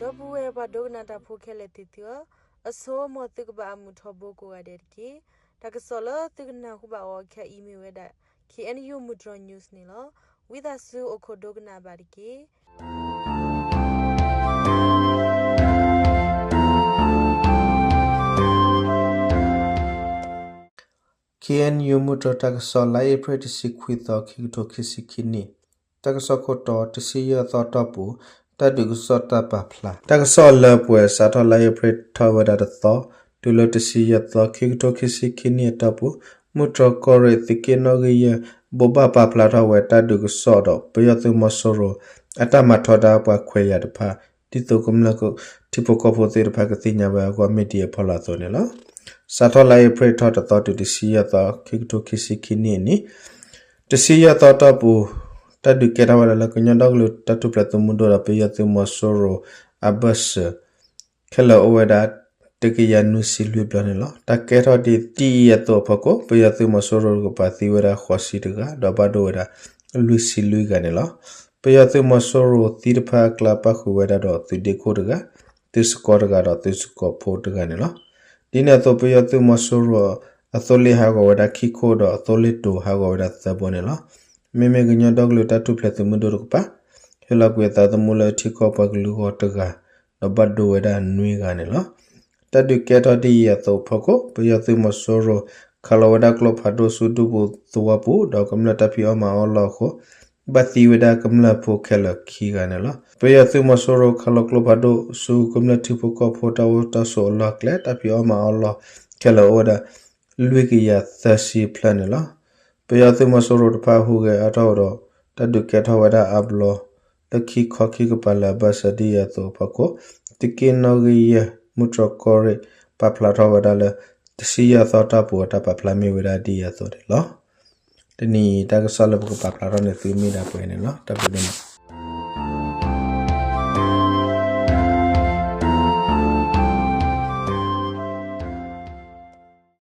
ဒီပုၢ်ဝဲၢ်ပှၤဒိကနၣ်တၢ်ဖိခဲလၢာ်သ့ၣ်သုဧၢ, အဆိ မ်သုကဘၣ်အမုာ်ထီဘိကိးဂၤဒဲးတက့ၢ်. တၢ်ကစီၣ်လၢသုကနၢ်ဟူဘၣ်အီၤခဲအံၤမ့ၢ်ဝဲဒၣ် K N U မုၢ်တြီၤ news န့ၣ်လီၤ. ဝံသးစူၤအိၣ်ခိးဒိကနၣ်ဘၣ်တက့ၢ်. K N U မုၢ်တြီၤတၢ်ကစီၣ် လါအ့ဖြ့ၣ်တဆံခွံသီ ခံကထိခံဆံခံနံၣ်, တၢ်ကစီၣ်ခိၣ်တီ တဆံယဲၢ်သီတီၢ်ပူၤ တၢ်ဒုးကစီၣ်တၢ်ပာ်ဖျါ တၢ်ကစီၣ်လၢပှဲၤစးထီၣ်လါအ့ဖြ့ၣ်ထီၣ်ဝဲဒၣ်တသီ, တုၤလၢတဆံယဲၢ်သီ ခံကထိခံဆံခံနံၣ်အတီၢ်ပူၤ မုၢ်တြီၤကီၢ်ရ့ၣ်သုးက့နီၣ်ဂံၢ်ယဲၢ် ဘိးဘၣ်ပာ်ဖျါထီၣ်ဝဲတၢ်ဒုးကစီၣ်ဒီး ပယီၤသုးမီၤစိရိၤ အတၢ်မၤထီဒါပှၤခွဲးယာ်တဖၣ် ဒ်သိးကမျၢၢ်ထံဖိကီၢ်ဖိသ့ၣ်တဖၣ်ကသ့ၣ်ညါဝဲအဂီၢ် မ့ၢ်ဒ်အဖီလာ်အသိးန့ၣ်လီၤ. စးထီၣ်လါအ့ဖြ့ၣ်ထီၣ်တသီတုၤတဆံယဲၢ်သီ ခံကထိခံဆံခံနံၣ်အနံၤ, တဆံယဲၢ်သီတီၢ်ပူၤ တၢ်ဒုးကဲထီၣ်ဝဲဒၣ်လၢကညီဒီကလုာ်တၢ်ထူၣ်ဖျဲးသုးမုၢ်ဒိၣ်ဒီး ပယီၤသုးမီၤစိရိၤအဘၢၣ်စၢၤ ခဲလၢာ်အိၣ်ဝဲဒၣ် တကယၤနွံဆံလွံၢ်ဘျီန့ၣ်လီၤ. တၢ်ကဲထီၣ်ဒ်အံၤအသိးအဖီခိၣ် ပယီၤသုးမီၤစိရိၤတကပၤသံဝဲဒၣ်ဃိးဆံတဂၤ ဒီးဘၣ်ဒိဝဲဒၣ် လွံၢ်ဆံလွံၢ်ဂၤန့ၣ်လီၤ. ပယီၤသုးမီၤစိရိၤသံတဖၣ်အကျါပၣ်ဃုာ်ဝဲဒၣ်ဒီးသုးဒ့ခိၣ်တဂၤ, သုးစကီတဂၤဒီးသုးစကီဖိတဂၤန့ၣ်လီၤ. ဒ်န့ၣ်အသိးပယီၤသုးမီၤစိရိၤအသိလ့ၣ်ဟးဂီၤဝဲဒၣ်ခံခိၣ်ဒီးအသိလ့ၣ်တိၤဟးဂီၤဝဲဒၣ်သၢဘိန့ၣ်လီၤ. မ့မ့ၢ်ကညီဒီကလုာ်တၢ်ထူၣ်ဖျဲးသုးမုၢ်ဒိၣ်တကပၤ ဟ့ၣ်လီၤကွံာ်အသးသမူလၢထံကီၢ်ပှၤကလုာ်ဂီၢ်တဂၤ ဒီးဘၣ်ဒိဝဲဒၣ်နွံဂၤန့ၣ်လီၤ. တၢ်ဒုးကဲထီၣ်ဒ်အံၤအသိးအဖီခိၣ် ပယီၤသုးမီၤစိရိၤ ခးလီၤဝဲဒၣ်ကျိဖးဒိၣ်ဆူဒူပူၤသဝီပူၤ ဒီးကမျၢၢ်တၢ်ဖံးအီၣ်မၤအီၣ်လီၢ်အဃိ ဘၣ်သံဝဲဒၣ်ကမျၢၢ်ဖိခဲလၢာ်ခံဂၤန့ၣ်လီၤ. ပယီၤသုးမီၤစိရိၤခးလီၤကျိဖးဒိၣ်ဆူကမျၢၢ်ထံဖိကီၢ်ဖိတၢ်အိၣ်တၢ်ဆိးအလီၢ်အကျဲ တၢ်ဖံးအီၣ်မၤအီၣ်လီၢ်ခဲလၢာ်အိၣ်ဝဲဒၣ် လွံၢ်ကယၤသၢဆံဖျၢၣ်န့ၣ်လီၤ. ပယီၤသုးမီၤစိရိၤတဖၣ်ဟူးဂဲၤအါထီၣ်ဒီး တၢ်ဒုးကဲထီၣ်ဝဲဒၣ်အါဘျီ လၢခံခီခံကပၤလၢအဘၢၣ်စၢၤဒ်အံၤအသိးအဖီခိၣ် သုးက့နီၣ်ဂံၢ်ယဲၢ် မုၢ်တြီၤကီၢ်ရ့ၣ် ပာ်ဖျါထီၣ်ဝဲဒၣ်လၢ တဆံယဲၢ်သီတီၢ်ပူၤအတၢ်ပာ်ဖျါမ့ၢ်ဝဲဒၣ်ဒ်အံၤအသိးန့ၣ်လီၤ. တနံၤအံၤတၢ်ကစီၣ်လၢပကပာ်ဖျါထီၣ်န့ၣ်သုမ့ၢ်ဒၣ်ပှဲၤန့ၣ်လီၤ. တၢ်ဘျုးဒိၣ်မး.